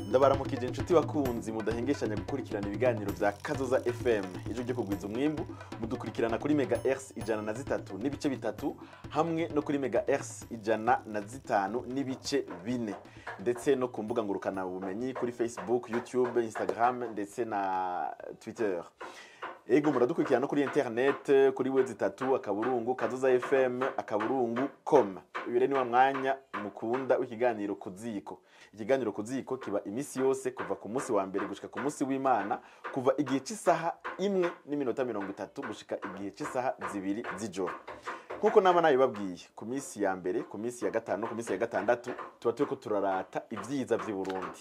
Ndabaramukije inshuti bakunzi mudahengeshanya gukurikirana ibiganiro vya Kazoza FM ijwi ryo kugwiza umwimbu. Mudukurikirana kuri mega Hertz 103.3 hamwe no kuri mega Hertz 105.4 ndetse no ku mbuga ngurukana bumenyi kuri Facebook, YouTube, Instagram ndetse na Twitter. Ego muradukurikirana no kuri internet kuri www.kazozafm.com. Uyu rero ni wa mwanya mukunda w'ikiganiro Kuziko. Ikiganiro Kuziko kiba imisi yose kuva ku munsi wa mbere gushika ku munsi w'Imana, kuva igihe cy'isaha 1:30 gushika igihe cy'isaha 2 z'ijoro. Nkuko nama nabibabwiye, ku minsi ya mbere, ku minsi ya gatanu, ku minsi ya gatandatu tuba turiko turarata ivyiza vy'i Burundi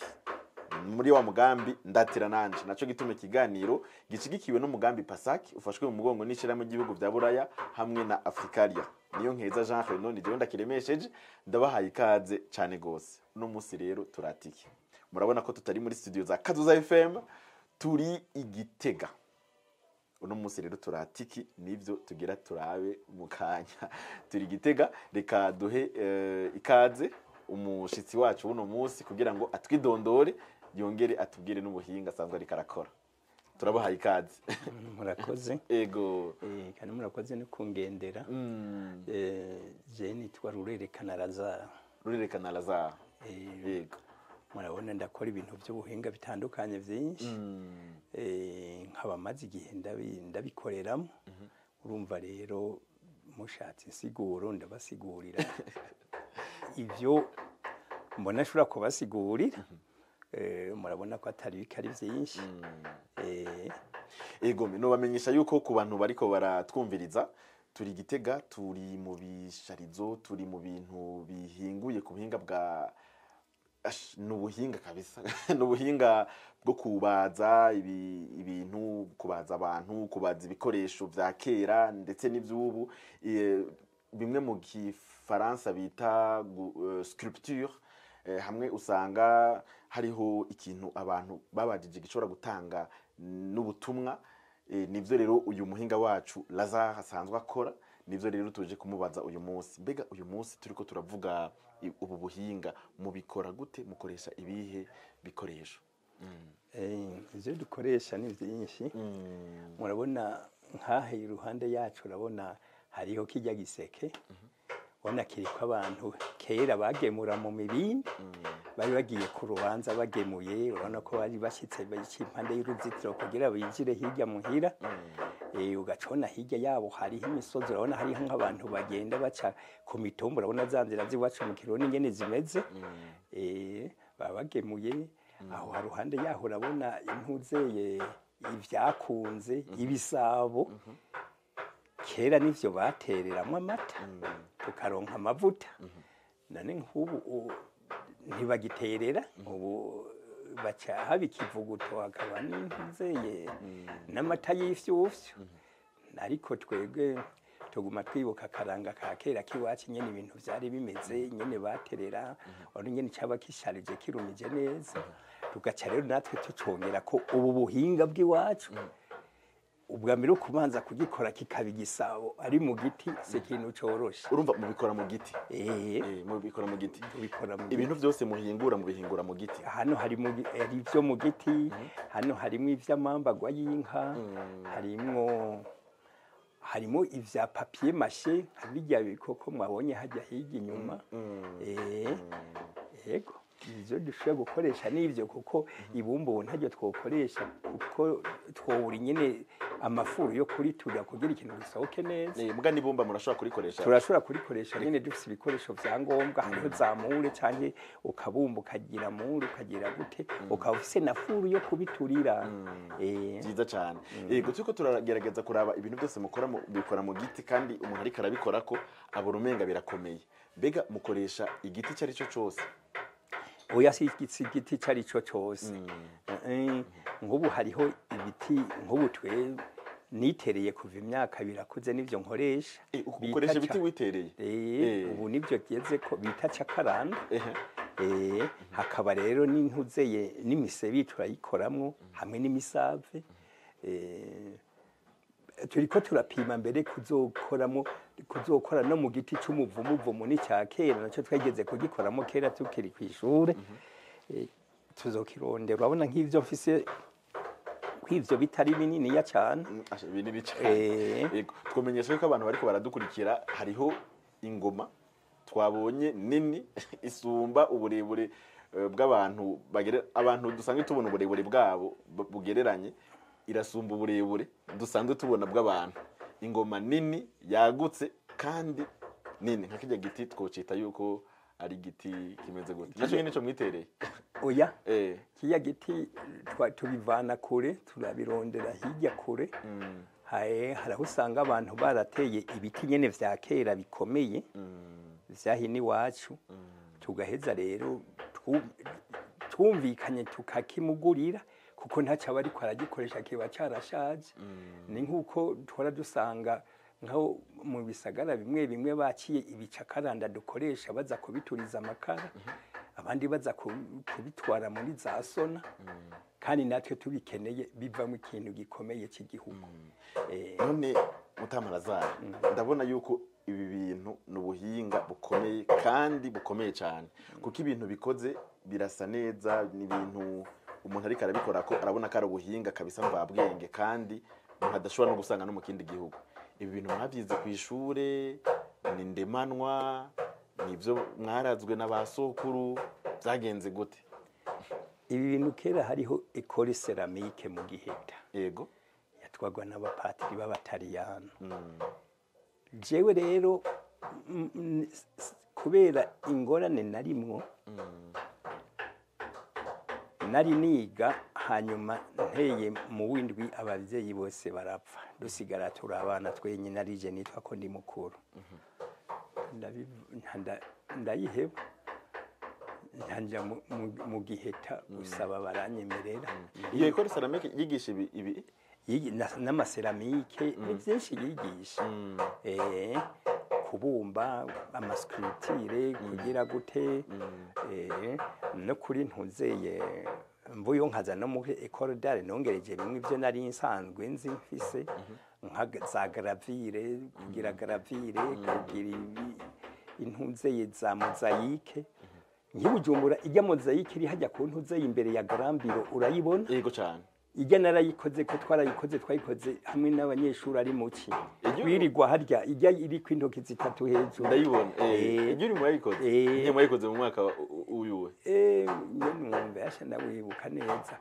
muri wa mugambi ndatira nanje. Naco gituma ikiganiro gishigikiwe n'umugambi PASAC ufashwe mu mugongo n'ishirahamwe ry'ibihugu vya Buraya hamwe na Africaria. Niyo nkeza Jean Renaud ni jewe ndakiremesheje, ndabahaye ikaze cane gose. Uno munsi rero turatike, murabona ko tutari muri studio za Kazoza FM, turi i Gitega. Uno munsi rero turatiki nivyo tugira turabe mu kanya. Turi Gitega, reka duhe ikaze umushitsi wacu uno munsi kugira ngo atwidondore yongere atubwire n'ubuhinga asanzwe ariko arakora. Turabahaye ikaze. Murakoze. Ego. Kandi murakoze no kungendera. Je nitwa Rurerekana Lazare. Rurerekana Lazare. Yego. Murabona ndakora ibintu by'ubuhinga bitandukanye byinshi. Nkaba maze igihe ndabikoreramo. Urumva rero mushatse insiguro ndabasigurira. Ivyo mbona nshobora kubasigurira. Murabona ko atari bikari byinshi. Ego, no bamenyesha yuko ku bantu bariko baratwumviriza turi Gitega, turi mu bisharizo, turi mu bintu bihinguye ku buhinga bwa n'ubuhinga kabisa n'ubuhinga bwo kubaza ibintu, kubaza abantu, kubaza ibikoresho vya kera ndetse n'ivy'ubu, bimwe mu gifaransa bita sculpture. Hamwe usanga hariho ikintu abantu babajije gishobora gutanga n'ubutumwa. Nivyo rero uyu muhinga wacu Lazare asanzwe akora, nivyo rero tuje kumubaza uyu munsi. Mbega uyu munsi turiko turavuga ubu buhinga, mubikora gute? Mukoresha ibihe bikoresho? Ivyo dukoresha ni vyinshi. Murabona nkahe iruhande yacu urabona hariho kijya giseke. Ubona kiriko abantu kera bagemura mu mibindi, bari bagiye ku rubanza bagemuye, urabona ko bari bashitse impande y'uruzitiro kugira binjire hirya muhira. Ugacona hirya yabo hariho imisozi, urabona hariho nk'abantu bagenda baca ku mitumba, urabona za nzira z'iwacu mu Kirundi ingene zimeze. Baba bagemuye aho haruhande yaho urabona intuzeye ivyakunze ibisabo. Kera nivyo batereramwo amata tukaronka amavuta. None nk'ubu ntibagiterera, ubu baca haba ikivuguto hakaba n'intuzeye n'amata y'ifyufyu. Ariko twebwe tuguma twibuka akaranga ka kera k'iwacu nyene ibintu vyari bimeze nyene baterera, urabona nyene caba kisharije kirumije neza. Tugaca rero natwe tucongera ko ubu buhinga bw'iwacu. Ubwa mbere kubanza kugikora kikaba igisabo ari mu giti, si ikintu coroshe. Urumva mubikora mu giti? Mubikora mu giti. Ibintu byose muhingura mubihingura mu giti. Hano hari ivyo mu giti, hano harimo ivy'amambagwa y'inka, harimo ivya papier mâché, bijya bikoko mwabonye hajya hirya inyuma. Yego. Ivyo dushobora gukoresha n'ivyo, kuko ibumba ubu ntaryo twokoresha, kuko twobura nyene Amafuru yo kuriturira kugira ikintu gisohoke neza. Muga n'ibumba murashobora kurikoresha? Turashobora kurikoresha nyine dufise ibikoresho vya ngombwa. Hariho za moule, canke ukabumba ukagira moule, ukagira gute, ukaba ufise na four yo kubiturira. Byiza cyane. Yego, turiko turagerageza kuraba ibintu byose mukora bikora mu giti, kandi umuntu ariko arabikora ko abona umenga birakomeye. Mbega mukoresha igiti icyo ari cyo cyose? Oya, si igiti icyo ari cyo cyose. Nk'ubu hariho ibiti, nk'ubu twe nitereye kuva imyaka birakuze, nivyo nkoresha. Ukoresha ibiti witereye? Ubu nibyo geze ko bita cakaranda. Hakaba rero n'intuzeye n'imisebi turayikoramwo hamwe n'imisave. Turiko turapima mbere kuzokoramo, kuzokora no mu giti c'umuvumuvumu n'icya kera, nacyo twageze kugikoramo kera tukiri kw'ishure. Tuzokirondera. Urabona nk'ivyo mfise kw'ivyo bitari bininiya cane. Asha, binini cyane. Yego, twamenyesha ko abantu bariko baradukurikira, hariho ingoma twabonye nini isumba uburebure bw'abantu abantu dusanzwe tubona, uburebure bwabo bugereranye, irasumba uburebure dusanzwe tubona bw'abantu. Ingoma nini yagutse kandi nini nka kirya giti twocita yuko ari igiti kimeze gute? Nacyo nyine nico mwitereye? Oya. Kiya giti tubivana kure, turabirondera hirya kure. Hae, hari aho usanga abantu barateye ibiti nyene vya kera bikomeye vyahino iwacu, tugaheza rero twumvikanye tukakimugurira, kuko ntacyo aba ariko aragikoresha, kiba carashaje. Ni nk'uko tuhora dusanga nkaho mu bisagara bimwe bimwe baciye ibicakaranda dukoresha, baza kubituriza amakara, abandi baza kubitwara muri za sona, kandi natwe tubikeneye bivamo ikintu gikomeye cy'igihugu. None mutamarazari, ndabona yuko ibi bintu ni ubuhinga bukomeye kandi bukomeye cyane, kuko ibintu bikoze birasa neza. Ni ibintu umuntu ariko arabikora ko arabona ko ari ubuhinga kabisa mvabwenge, kandi umuntu adashobora no gusanga no mu kindi gihugu. Ibi bintu mwabyize ku ishure, ni ndemanwa, ni ibyo mwarazwe na ba sokuru, byagenze gute? Ibi bintu, kera hariho école céramique mu Giheta, yatwagwa n'abapatiri b'Abataliyano. Jewe rero kubera ingorane narimwo, nari niga, hanyuma nteye mu w'indwi ababyeyi bose barapfa, dusigara turi abana twenyine, arije nitwa ko ndi mukuru. Ndayiheba, njya mu Giheta gusaba, baranyemerera. Iyo école céramique yigisha ibi? N'ama céramique, ni byinshi yigisha. Kubumba ama sculpture, kugira gute, no kuri ntuzeye mvuyo nkaza no muri école d'art, nongereje bimwe ibyo nari nsanzwe nzi mfise, nka za gravure, kugira gravure, kugira intuzeye za mosaïque. Nk'ibujumbura ijya mosaïque iri hajya ku ntuzeye imbere ya Grand Bureau, urayibona? Yego cyane. Ijya narayikoze, ko twarayikoze, twayikoze hamwe n'abanyeshuri ari muki wirirwa harya, ijya iri ku intoki zitatu hejuru. Ndayibona. Iyo uri murayikoze? Iyo murayikoze mu mwaka uyuwe? Njye numva yasha ndawibuka neza.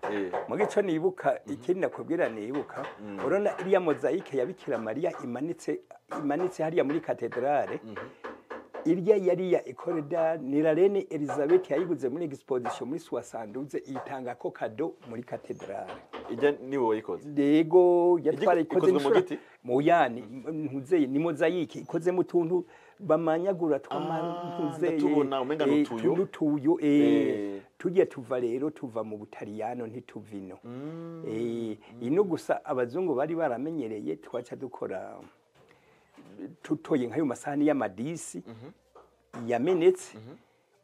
Mu gico nibuka, ikindi nakubwira nibuka, urabona iriya mosaïque ya Bikira Mariya imanitse hariya muri katedrale, irya yari ya école d'art, ni la reine Elizabeth yayiguze muri exposition muri 72, itanga ko cadeau muri katedrale. Ijya niwe wayikoze? Yego, yatwara ikoze Ikozwe mu giti? Mu yani ntuzeye, ni mosaïque ikoze mu tuntu bamanyagura tw'amantuzeye. Ndatubona, umenga ni utuyo. N'utuyo. Tujya tuva rero, tuva mu Butaliyano, ntituva ino. Ino gusa abazungu bari baramenyereye, twaca dukora tutoye nk'ayo masahani y'amadisi yamenetse.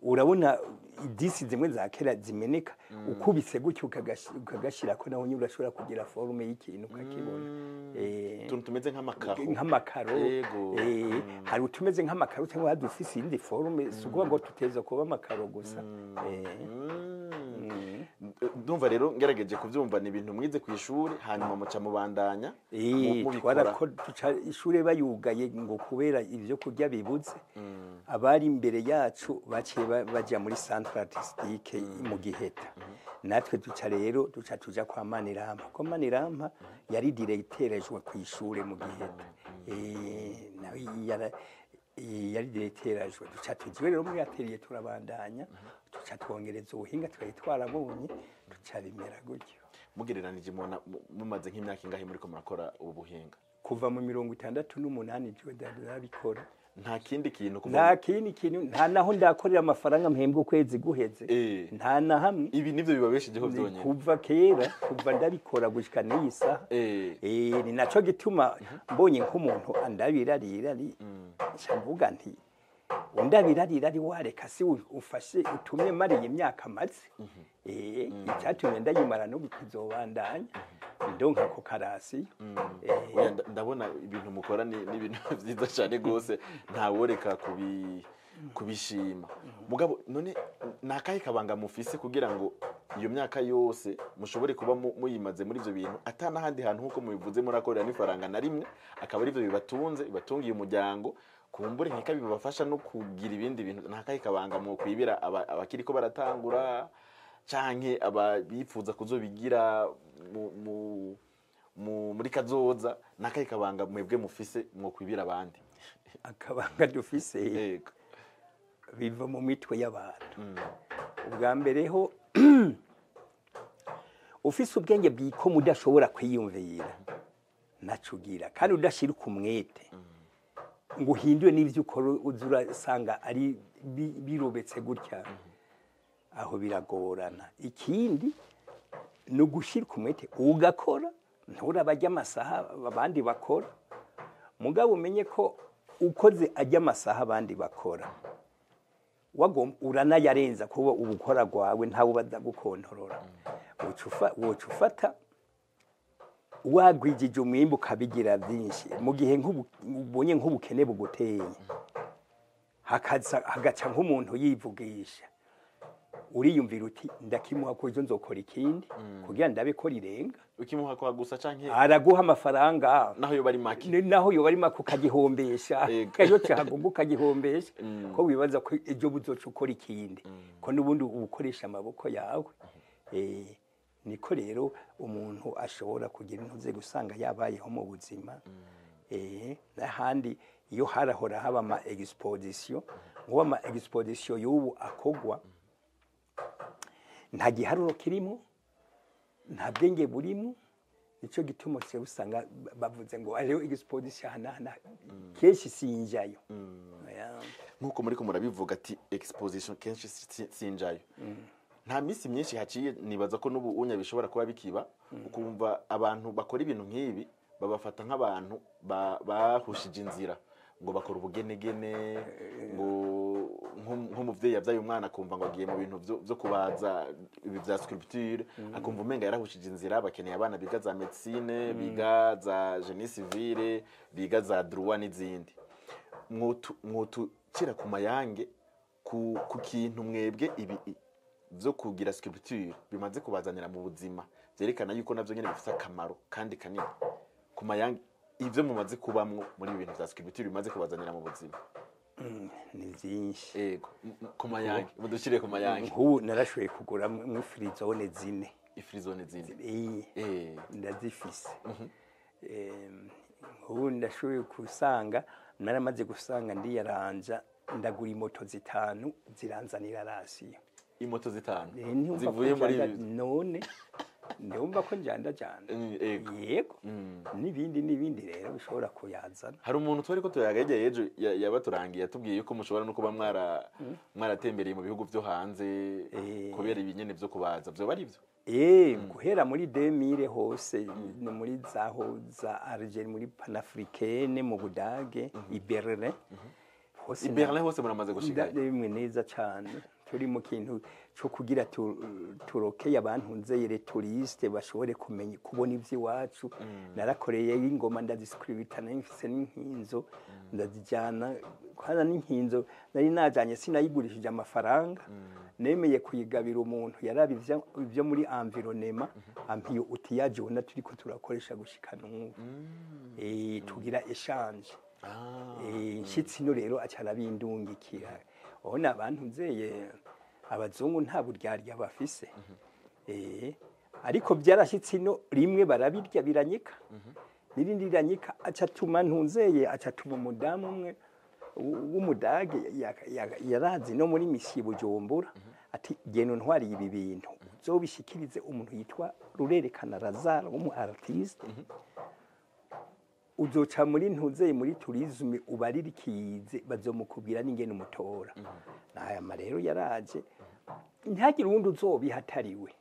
Urabona idisi zimwe za kera zimeneka, ukubise gutyo ukagashyirako, naho nyine urashobora kugira forme y'ikintu ukakibona. Utuntu tumeze nk'amakaro. Nk'amakaro. Hari utumeze nk'amakaro cyangwa dufise iyindi forme, si ukuvuga ngo tuteza kuba amakaro gusa. Ndumva rero ngerageje kuvyumva, ni ibintu mwize ku ishuri, hanyuma muca mubandanya mubikora. Duca ishure bayugaye ngo kubera ibyo kurya bibuze. Abari imbere yacu baciye baja muri centre artistique mu Giheta. Natwe duca rero duca tuja kwa Manirampa, ko Manirampa yari directeur ejwe ku ishure mu Giheta. Nawe yari directeur ejwe. Duca tujiwe rero muri atelier, turabandanya, duca twongereza ubuhinga twari twarabonye, duca bimera gutyo. Mugereranije, mubona mumaze nk'imyaka ingahe muriko murakora ubu buhinga? Kuva mu 68 jewe ndabikora. Nta kindi kintu kuva Nta kindi kintu, nta naho ndakorera amafaranga mpembwa ukwezi guheze. Nta na hamwe. Ibi nivyo bibabeshejeho Ni vyonyene? Kuva kera, kuva ndabikora gushika n'iyi saha. Ni naco gituma mbonye nk'umuntu andabirarira ari, nca mvuga nti: "Undabirarira ari, wareka si ufashe utumye mariye imyaka maze." Icyatumye ndayimara n'ubu kizobandanya ndonka ako karasi. Oya, ndabona ibintu mukora ni ibintu vyiza cyane rwose, ntaworeka kubishima. Mugabo none ni akahe kabanga mufise kugira ngo iyo myaka yose mushobore kuba muyimaze muri ivyo bintu, ata n'ahandi hantu, nk'uko mubivuze, murakorera n'ifaranga na rimwe, akaba arivyo bibatunze, bibatungiye umuryango, kumbure nkeka bibafasha no kugira ibindi bintu? Ni akahe kabanga mwokwibira abakiriko baratangura canke ababifuza kuzobigira muri kazoza? Nakahe kabanga mwebwe mufise mwokwibira abandi? Akabanga dufise biva mu mitwe y'abantu. Ubwa mbere ho, ufise ubwenge bwikoma udashobora kwiyumvira nacugira, kandi udashira umwete ngo uhindure n'ibyo ukora, uza urasanga ari birobetse gutya, aho biragorana. Ikindi ni ugushyira umwete ugakora, nturabe ajya amasaha abandi bakora. Mugabo umenye ko ukoze ajya amasaha abandi bakora, uranayarenza, kuba ubukora rwawe ntawe ubaza gukontorora. Woca ufata wagwijije umwimbu ukabigira byinshi. Mu gihe ubonye nk'ubukene buguteye, hagaca nk'umuntu yivugisha, uriyumvira uti: "Ndakimuha ko ejo nzokora ikindi kugira ndabe ko rirenga." Ukimuha kwa gusa canke Araguha amafaranga. Naho yo bari make? Naho yoba ari make ukagihombesha. Ejo cyaguga ukagihombesha, ko wibaza ko ejo buzoca ukora ikindi, ko n'ubundi uba ukoresha amaboko yawe. Niko rero umuntu ashobora kugira intuze gusanga yabayeho mu buzima. N'ahandi iyo harahora haba ama exposition, nk'ubu ama exposition y'ubu akogwa nta giharuro kirimo, nta bwenge burimo. Nicyo gituma usigaye usanga bavuze ngo hariho exposition aha n'aha n'aha, kenshi sinjayo. Oya. Nk'uko muriko murabivuga ati exposition kenshi sinjayo, nta minsi myinshi haciye, nibaza ko n'ubu unya bishobora kuba bikiba, ukumva abantu bakora ibintu nk'ibi babafata nk'abantu bahushije inzira, ngo bakora ubugenegene, ngo nk'umuvyeyi yabyaye umwana akumva ngo agiye mu bintu vyo kubaza, ibi vya sculpture, akumva umenga yarahushije inzira, bakeneye abana biga za médecine, biga za génie civile, biga za droit n'izindi. Mwotucira ku mayange ku kintu mwebwe ibi byo kugira sculpture bimaze kubazanira mu buzima, byerekana yuko navyo nyene bifite akamaro kandi kanini, ku mayange ivyo mumaze kubamwo muri ibi bintu vya sculpture bimaze kubazanira mu buzima? Ni byinshi. Ego, ku mayange, mudushire ku mayange. Nk'ubu narashoboye kugura muri frizones zine. Ifrizone zine? Ndazifise. Nk'ubu ndashoboye gusanga naramaze gusanga ndiyaranja, ndagura imoto zitanu ziranzanira ration. Imoto zitanu? Ntiwumva ko Zivuye muri njanda, none ndumva ko njanda janda. Ego. Yego, n'ibindi n'ibindi rero bishobora kuyazana. Hari umuntu twari ko tuyaga hirya y'ejo yabaturangiye, yatubwiye yuko mushobora no kuba mwaratembereye mu bihugu byo hanze kubera ibinyene byo kubaza. Vyoba ari byo? Guhera muri 2000 hose ni muri zaho za Algerie, muri Panafricaine, mu Budage, i Berlin hose. I Berlin hose muramaze gushikayo? Ndabimwe neza cyane. Turi mu kintu cyo kugira turokeye abantu nzeyere touriste bashobore kumenya kubona iby'iwacu. Narakoreye ingoma, ndaziscribita, nari mfise n'inkinzo, ndazijyana kwana n'inkinzo nari najanye, sinayigurishije amafaranga. Nemeye kuyigabira umuntu yaraba ivyo muri environnement, ampa iyo outillage ubona turiko turakoresha gushika n'ubu. Tugira échange. Nshitsi ino rero aca arabindungikira. Ubona abantu nzeye abazungu nta buryarya bafise. Ariko byarashyitse ino rimwe barabirya biranyika, n'irindi riranyika, aca atuma ntunzeye, aca atuma umudamu umwe w'umudage yarazi no muri misi Bujumbura, ati genda untwariye ibi bintu, uzobishikirize umuntu yitwa Rurerekana Lazaro w'umu artiste, uzoca muri ntuzeye muri tourisme ubaririkize, bazomukubwira n'ingene umutora. Naya rero yaraje, ntihagire uwundi uzobiha atariwe.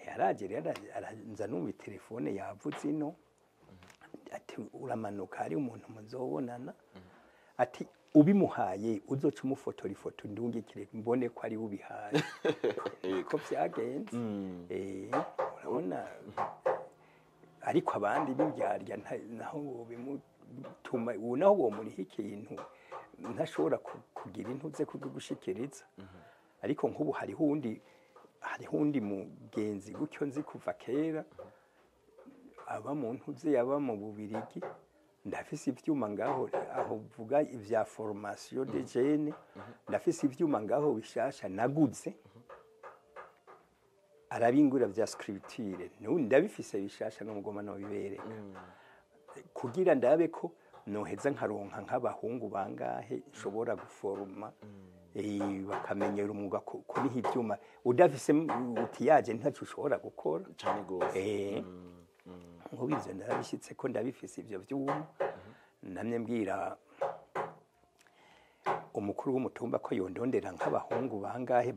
Yaraje rero araza, numva telefone yavuze ino, ati uramanuka hari umuntu muzobonana, ati ubimuhaye uzoca umufotora ifoto ndungikire mbone ko ari we ubihaye. Ko byagenze. Urabona, ariko abandi b'indyarya naho wobimutuma, ubu naho womuriha ikintu ntashobora kugira intuze kubigushikiriza. Ariko nk'ubu hariho uwundi mugenzi gutyo nzi kuva kera, aba mu ntuze, yaba mu Bubirigi. Ndafise ivyuma ngaho aho vuga ivya formation de jeunes, ndafise ivyuma ngaho bishasha naguze, arabingura vya sculpture. N'ubu ndabifise bishasha n'umugoma no bibereka kugira ndabe ko noheza nkaronka nk'abahungu bangahe nshobora guforoma, bakamenyera umwuga kuriha ivyuma. Udafise outillage ntaco ushobora gukora. Cyane gose. Nk'ubu ivyo ndabishyitse ko ndabifise ivyo vyuma. Namye mbwira umukuru w'umutumba ko yondondera nk'abahungu bangahe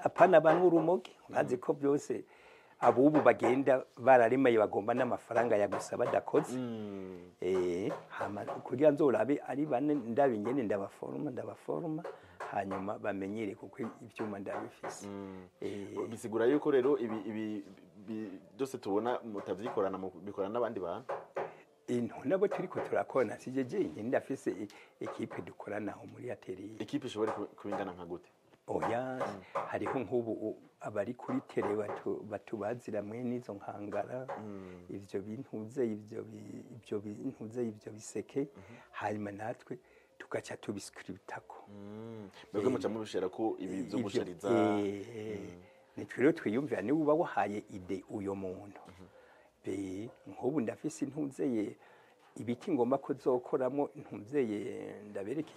apana banywa urumogi. Urazi ko byose abubu bagenda bararemaye, bagomba n'amafaranga ya gusa badakoze. Hama kugira nzorabe ari bane, ndabe ingene ndabaforoma, hanyuma bamenyere, kuko ivyuma ndabifise. Bisigura yuko rero ibi byose tubona mutavyikorana, bikorana n'abandi bantu? Into nabo turiko turakorana, sije jenyine, ndafise équipe dukorana aho muri atelier. Équipe ishobora kuba ingana nka gute? Oya, hariho nk'ubu abari kuri terrain batubazira mwe n'izo nkangara, ivyo bintuze, ivyo bintuze, ivyo biseke, hanyuma natwe tugaca tubiscriptako. Mwebwe muca mubishira ko ibi vyo gushariza? Nitwe rero twiyumvira, niba uba wahaye idée uyo muntu. Nk'ubu ndafise intuzeye ibiti ngomba kuzokoramo ntuzeye, ndabereka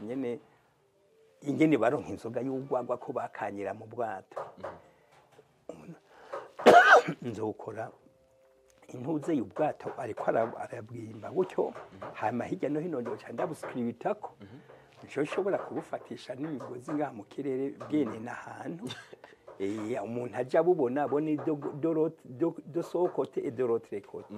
ingene baronka inzoga y'urwagwa ko bakanyira mu bwato. Nzokora intuzeye ubwato ariko arabwimba gutyo, hama hirya no hino ndoca ndabuscriptako, nico nshobora kubufatisha n'imigozi ngaha mu kirere bwene n'ahantu. Umuntu aja abubona abone de son côté et de l'autre côté.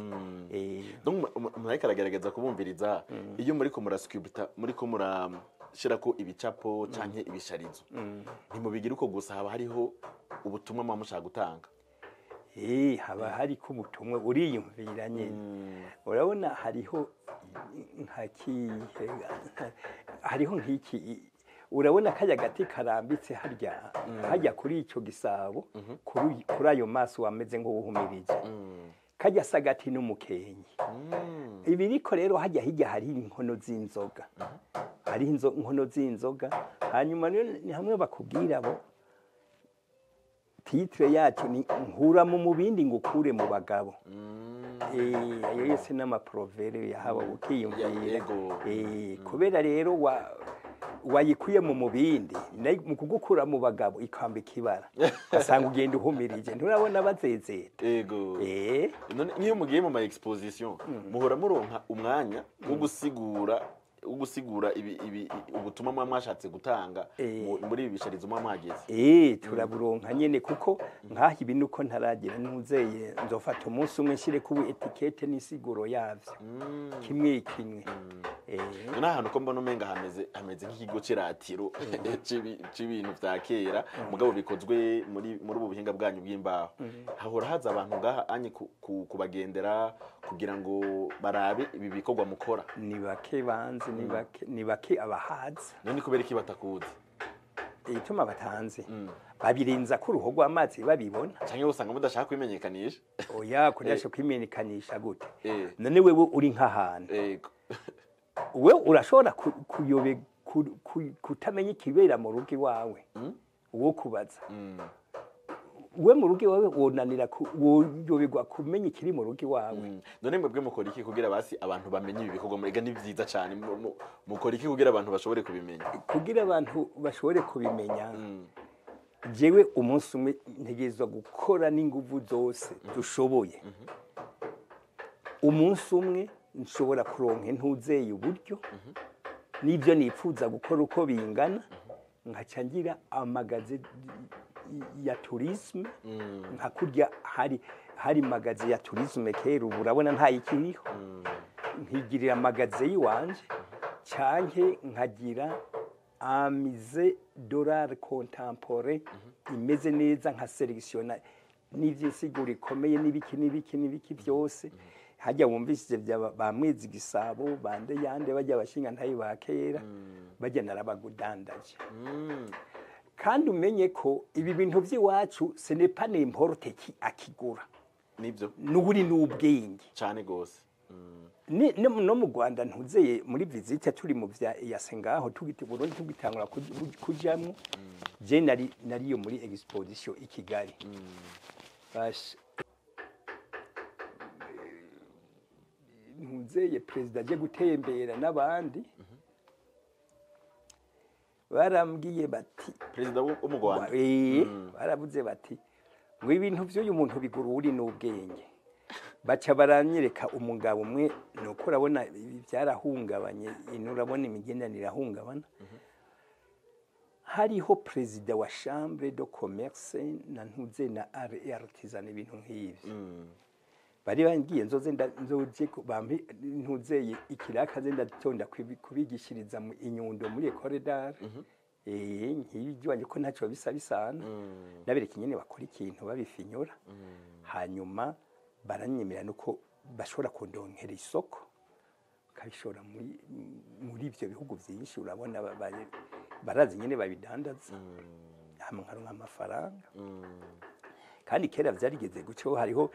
Donc umuntu ariko aragerageza kubumviriza, iyo muriko murascripta, muriko murashirako ibicapo canke ibisharizo, ntimubigira uko gusa, haba hariho ubutumwa muba mushaka gutanga? Haba hariko ubutumwa, uriyumvira nyene. Urabona hariho nka kihe, hariho nk'iki, urabona kajya gati karambitse harya hajya kuri ico gisabo, kuri ayo maso wameze nk'uwuhumirije, kajya asa gati n'umukenke. Ibiriko rero hajya hirya hari inkono z'inzoga, hariho inkono z'inzoga. Hanyuma rero ni hamwe bakubwira bo titre yacu ni nkura mu mubindi ngo ukure mu bagabo. Ayo yose n'amaproverbes yahaba, ukiyumvira. Kubera rero wayikuye mu mubindi, nayo mu kugukura mu bagabo ikambika ibara, ugasanga ugenda uhumirije, nturabona bazezeta. None nk'iyo mugiye mu ma exposition, muhora muronka umwanya wo gusigura ibi ubutumwa muba mwashatse gutanga muri ibi bisharizo muba mwageze? Turaburonka nyene, kuko nkaha ibi nuko ntaragira ntuzeye, nzofata umunsi umwe nshire ku étiquette n'isiguro yavyo kimwe kimwe. None ahantu ko mbona umenga hameze nk'ikigo c'iratiro c'ibintu vya kera, mugabo bikozwe muri ubu buhinga bwanyu bw'imbaho, hahora haza abantu ngaha anye kubagendera kugira ngo barabe ibi bikorwa mukora? Ni bake banzi, ni bake, ni bake abahaza. None kubera iki batakuzi? Igituma batanze, babirenza ko uruho rw'amazi babibona. Canke usanga mudashaka kwimenyekanisha. Oya, kudasha kwimenyekanisha gute? Eh. None wewe uri nk'ahantu, wewe urashobora kutamenya ikibera mu rugo iwawe? Uwo kubaza, we mu rugo iwawe wonanira woyoberwa kumenya ikiri mu rugo iwawe? None mwebwe mukora iki kugira basi abantu bamenye ibi bikorwa? Murega ni vyiza cane. Mukora iki kugira abantu bashobore kubimenya? Kugira abantu bashobore kubimenya, jewe umunsi umwe ntegerezwa gukora n'inguvu zose dushoboye. Umunsi umwe nshobora kuronka intuzeye uburyo n'ibyo nifuza gukora uko bingana, nkaca ngira a magasin ya tourisme, nka kurya hari magasin ya tourisme kera. Ubu urabona ntayikiriho. Nkigirira magasin y'iwanje, canke nkagira a musée de l'art contemporain imeze neza, nka sélectionna n'ivyinsiguro ikomeye n'ibiki n'ibiki n'ibiki byose. Hajya wumvishije bya ba Mwezi Gisabo, bande yande, bajya abashinga ntayi ba kera, bajya narabagudandaje. Kandi umenye ko ibi bintu by'iwacu, ce n'est pas n'importe qui akigura. Nibyo. N'uburi n'ubwenge. Cane gose. No mu Rwanda, ntuzeye muri visite turi mu vya yase ngaho tugite Burundi, tugitangura kujamwo, je nari nariyo muri exposition i Kigali. Bas ntuzeye president aje gutembera n'abandi, barambwiye bati Perezida wo mu Rwanda? Eh, baravuze bati ngo ibintu by'uyu muntu bigura uri n'ubwenge. Baca baranyereka umugabo umwe. Nuko urabona ibi byarahungabanye ino, urabona imigenderanire irahungabana. Hariho perezida wa chambre de commerce na ntuze na artisan, ibintu nk'ivyo. Bari bangiye nzoze nzoje bampe ntuzeye ikiraka, ze ndatonda kubigishiriza mu inyundo muri école d'art. Nk'ibyo wanje ko ntacyo bisa bisana, nabereka ingene bakora ikintu babifinyura. Hanyuma baranyemera nuko bashobora kundonkera isoko, bakabishora muri ivyo bihugu vyinshi. Urabona barazi nyene babidandaza, hama nkaronka amafaranga. Kandi kera vyarigeze gucaho, hariho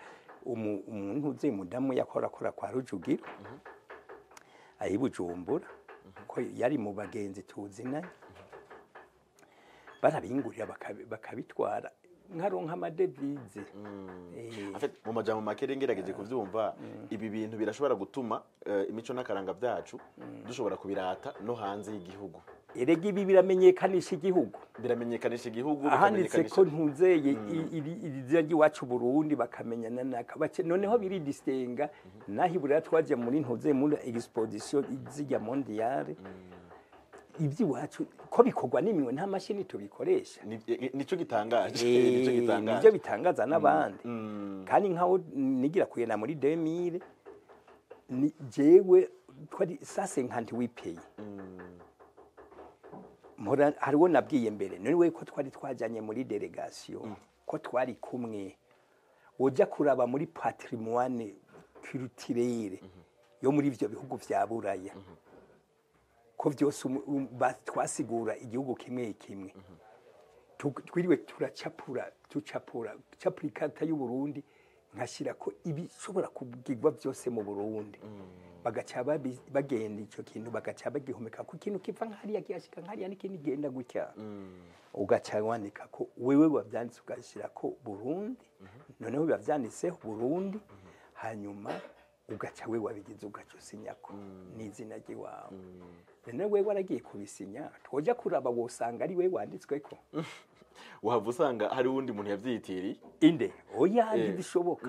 umuntu uzi umudamu yakora akora kwa Rujugiro ayi Bujumbura, ko yari mu bagenzi tuzinanye, barabingurira bakabitwara, nkaronka amadevize. En fait, mu majambo make rero, ngerageje kuvyumva, ibi bintu birashobora gutuma imico n'akaranga byacu dushobora kubirata no hanze y'igihugu. Erega ibi biramenyekanisha igihugu. Biramenyekanisha igihugu. Ahanditse ko bikamenyekanisha ntuzeye iri zina ry'iwacu Burundi, bakamenyana naka bace. Noneho biridistenga naho iburaya twaje muri ntuzeye muri exposition zijya mondiale, iby'iwacu ko bikorwa n'iminwe, nta mashini tubikoresha. Nico gitangaje, nico gitangaje. Nibyo bitangaza n'abandi. Kandi nkaho nigira kugenda muri 2000, ni jewe twari sase nkanti wipeye mpora. Hariwo nabwiye mbere none we ko twari twajanye muri délégation, ko twari kumwe, woja kuraba muri patrimoine culturel yo muri ivyo bihugu vya Buraya, ko vyose twasigura igihugu kimwe kimwe. Twiriwe turacapura, tucapura capura ikarita y'u Burundi, nkashyira ko ibishobora kubwirwa byose mu Burundi. Bagaca bagenda icyo kintu bagaca bagihomeka ku kintu kiva nk'hariya kiyashika nk'hariya, n'ikindi genda gutya, ugaca wandika ko wewe wabyanditse, ugashyira ko Burundi. Noneho biba byanditseho Burundi, hanyuma ugaca we wabigize, ugaca usinyako n'izina ry'iwawe. None we waragiye kubisinya, twoja kuraba wosanga ari we wanditsweko. Wahava usanga hari uwundi muntu yavyiyitiriye. Inde? Oya, ntibishoboka.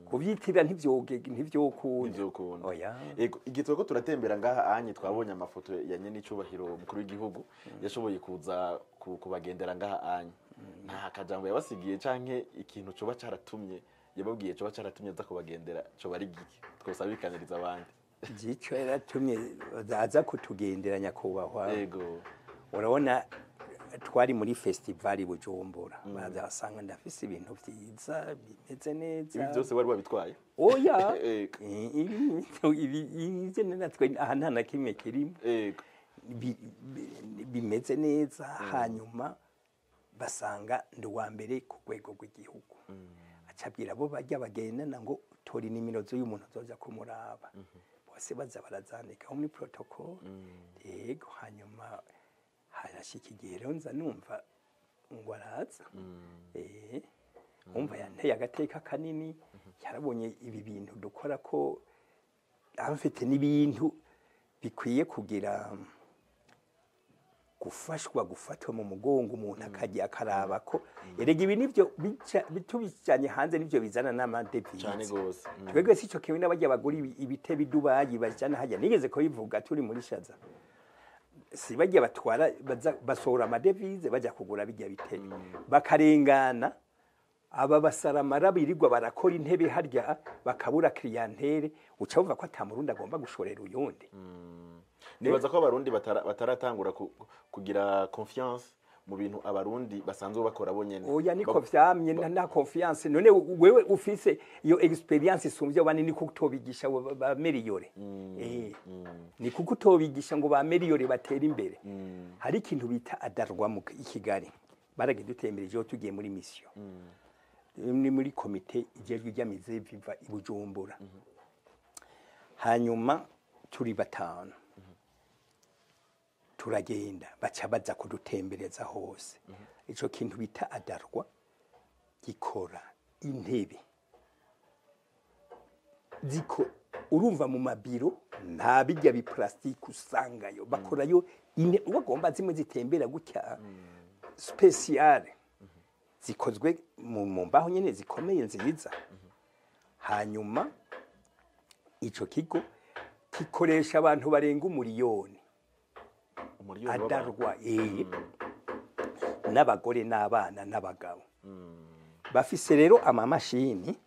Kubyitirira ntivyokunda. Ntivyokunda. Oya. Ego, igihe turiko turatembera ngaha anye, twabonye amafoto ya nyene icubahiro umukuru w'igihugu yashoboye kuza kubagendera ngaha anye. Nta kajambo yabasigiye canke ikintu coba caratumye yababwiye, coba caratumye aza kubagendera, coba ari giki twosabikaniriza abandi? Gico yaratumye aza kutugendera nyakubahwa, urabona twari muri festival i Bujumbura, baza basanga ndafise ibintu vyiza bimeze neza. Ibi byose wari wabitwaye? Oya. Ego. Ibi natwe aha nta na kimwe kirimo. Bimeze neza. Hanyuma basanga ndi uwa mbere ku rwego rw'igihugu. Acabwira abo bajya bagendana ngo tora inimero z'uyu muntu azoja kumuraba. Bose baza barazandikaho muri protocole. Yego, hanyuma harashika igihe rero nza numva ngo araza. Umva, yanteye agateka kanini. Yarabonye ibi bintu dukora ko amfite n'ibintu bikwiye kugira gufashwa, gufatwa mu mugongo, umuntu akajya akaraba ko erega ibi nivyo tubijanye hanze nivyo bizana n'amadevize. Cyane gose. Twebwe si cyo kimwe n'abajya bagura ibitebe i Dubayi bajana hajya. Nigeze kubivuga turi muri Shaza, si bajya batwara baza basohora amadevize, bajya kugura bijya bitebe, bakarengana aba basaramara birirwa barakora intebe harya, bakabura clientèle. Uca wumva ko ata murundi agomba gushorera uyundi. Nibaza ko abarundi bataratangura kugira confiance mu bintu abarundi basanzwe bakora bo nyene. Oya, niko vyamye, nta confiance. None wewe ufise iyo expérience isumvye abandi, niko utobigisha bameriyore? Ni kuko utobigisha ngo bameriyore batere imbere. Hari ikintu bita ADARWA mu i Kigali, baragidutembereje tugiye muri mission, ni muri komite ijejwe iry'amize viva i Bujumbura. Hanyuma turi batanu turagenda, baca baza kudutembereza hose. Ico kintu bita ADARWA gikora intebe ziko urumva mu mabiro nta bijya biplastike usangayo, bakorayo bagomba zimwe zitembera gutya, spéciale, zikozwe mu mbaho nyene zikomeye nziza. Hanyuma ico kigo gikoresha abantu barenga 1 miliyoni. 1 miliyoni w'abantu. ADARWA, n'abagore n'abana n'abagabo. Bafise rero amamashini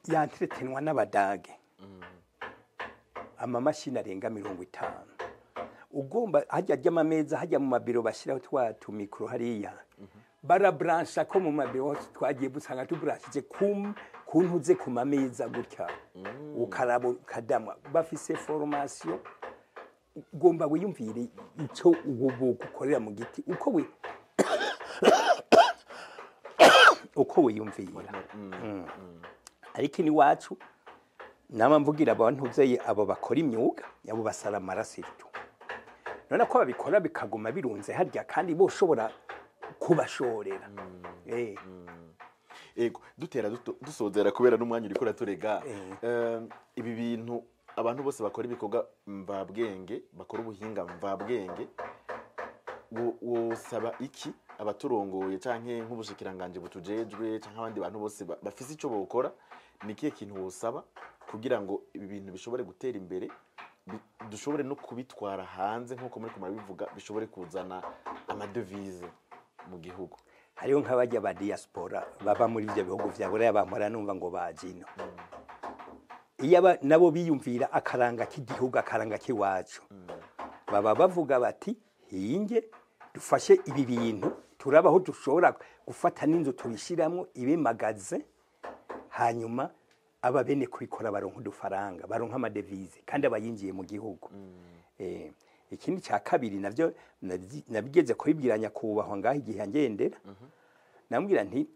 yantretenwa n'abadage, amamashini arenga 50. Ugomba hajya ry'amameza hajya mu mabiro bashyiraho twa tumikoro hariya, baraburansha ko mu mabiro hose twagiye gusanga tuburanshije ku ntuze ku mameza gutya, ukaraba ukadamwa. Bafise formation. Ugomba wiyumvire icyo ubu gukorera mu giti uko wiyumvira. Ariko iwacu nama mvugira abantu uzeye abo bakora imyuga, abo basaramara surtout, none ko babikora bikaguma birunze harya kandi boshobora kubashorera. Ego, dutera dusozera kubera n'umwanya uriko uraturega. Ibi bintu abantu bose bakora ibikorwa mvabwenge, bakora ubuhinga mvabwenge, wosaba iki abaturongoye canke nk'ubushikiranganje butujejwe canke abandi bantu bose bafise ico bokora? Ni ikihe kintu wosaba kugira ngo ibi bintu bishobore gutera imbere, dushobore no kubitwara hanze nk'uko muri murabivuga, bishobore kuzana amadevize mu gihugu? Hariho nk'abajya ba diaspora baba muri ibyo bihugu vya Buraya, bamara numva ngo baje ino. Iyo nabo biyumvira akaranga k'igihugu, akaranga k'iwacu, baba bavuga bati hinge dufashe ibi bintu, turabaho dushobora gufata n'inzu tubishyiramo ibe magasin, hanyuma aba bene kubikora baronka udufaranga, baronka amadevize kandi aba yinjiye mu gihugu. Ikindi cya kabiri navyo nabigeze kubibwira nyakubahwa ngaho igihe yangendera, namubwira nti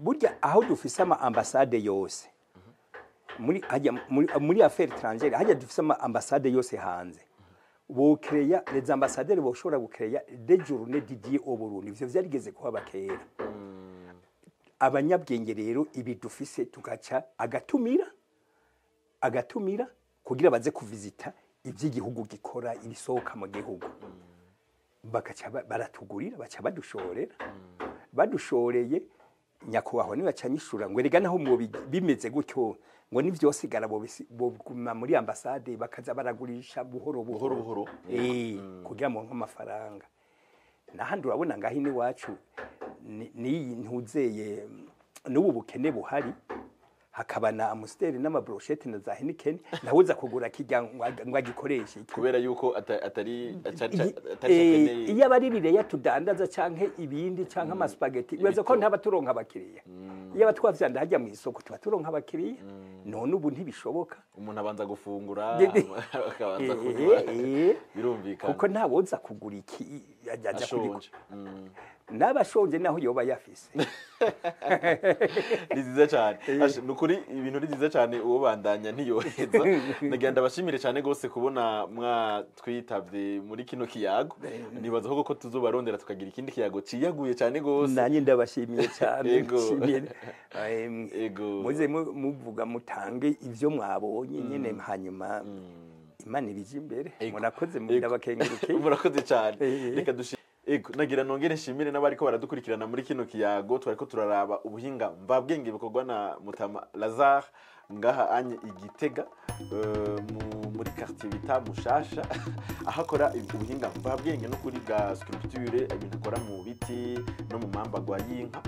burya aho dufise ama ambassade yose muri hajya muri affaires étrangères, hajya dufise ama ambassade yose hanze, bokereya les ambassadeurs boshobora gukereya des journées dédiées au Burundi. Ivyo vyarigeze kuhaba kera. Abanyabwenge rero ibi dufise tugaca agatumira kugira baze kuvizita iby'igihugu gikora, ibisohoka mu gihugu, bakaca baratugurira, baca badushorera. Badushoreye, nyakubahwa nibaca nyishura ngo erega naho mwo bimeze gutyo, ngo nivyosigara boguma muri ambasade bakaza baragurisha buhoro buhoro buhoro. Kugira ngo amafaranga. Nahandi urabona ngaho iwacu n'iyi ntuzeye n'ubu bukene buhari, hakaba na Amstel n'amabroshete na za Heineken, nawe uza kugura kijya ngo agikoreshe iki. Kubera yuko atari akeneye. Iyo aba ari bireya tudandaza canke ibindi canke amaspaghetti, wibaza ko ntaba turonka abakiriya? Iyo twavyanda hajya mu isoko tuba turonka abakiriya, none ubu ntibishoboka. Umuntu abanza gufungura, akabanza kunywa. Birumvikana. Kuko ntawoza kugura iki ajya ashonje. N'abashonje naho yoba yafise. Ni nziza cyane. Asha, ni ukuri ibintu ni byiza cyane, uwo bandanya ntiyoheza. Nagira ndabashimire cyane rwose kubona mwatwitabye muri kino kiyago. Nibaza ko tuzobarondera tukagira ikindi kiyago ciyaguye cyane rwose. Nanjye ndabashimiye cyane. Nshimiye. Muze muvuga, mutange ivyo mwabonye nyene, hanyuma Imana ibije imbere. Murakoze, ndabakengurukiye. Murakoze cyane. Reka dushi. Ego, nagira nongere nshimire n'abariko baradukurikirana muri kino kiyago. Twariko turaraba ubuhinga mvabwenge bukorwa na Mutama Lazare ngaha anye Igitega, muri quartier bita Mushasha, aho akora ubuhinga mvabwenge no kuri bwa sculpture, ibintu akora mu biti no mu mambagwa y'inka.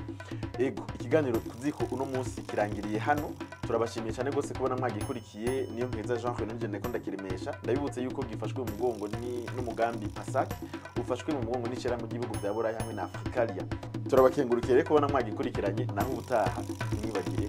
Ego, ikiganiro Kuziko uno munsi kirangiriye hano. Turabashimiye cyane rwose kubona mwagikurikiye. Niyo Nkeza Jean Claude nje ndiko ndakiremesha. Ndabibutse yuko gifashwe mu mugongo n'umugambi PASAC, ufashwe mu mugongo n'ishyirahamwe ry'ibihugu bya Buraya hamwe na Africalia. Turabakengurukiye rero kubona mwagikurikiranye. Naho ubutaha, ntimwibagire.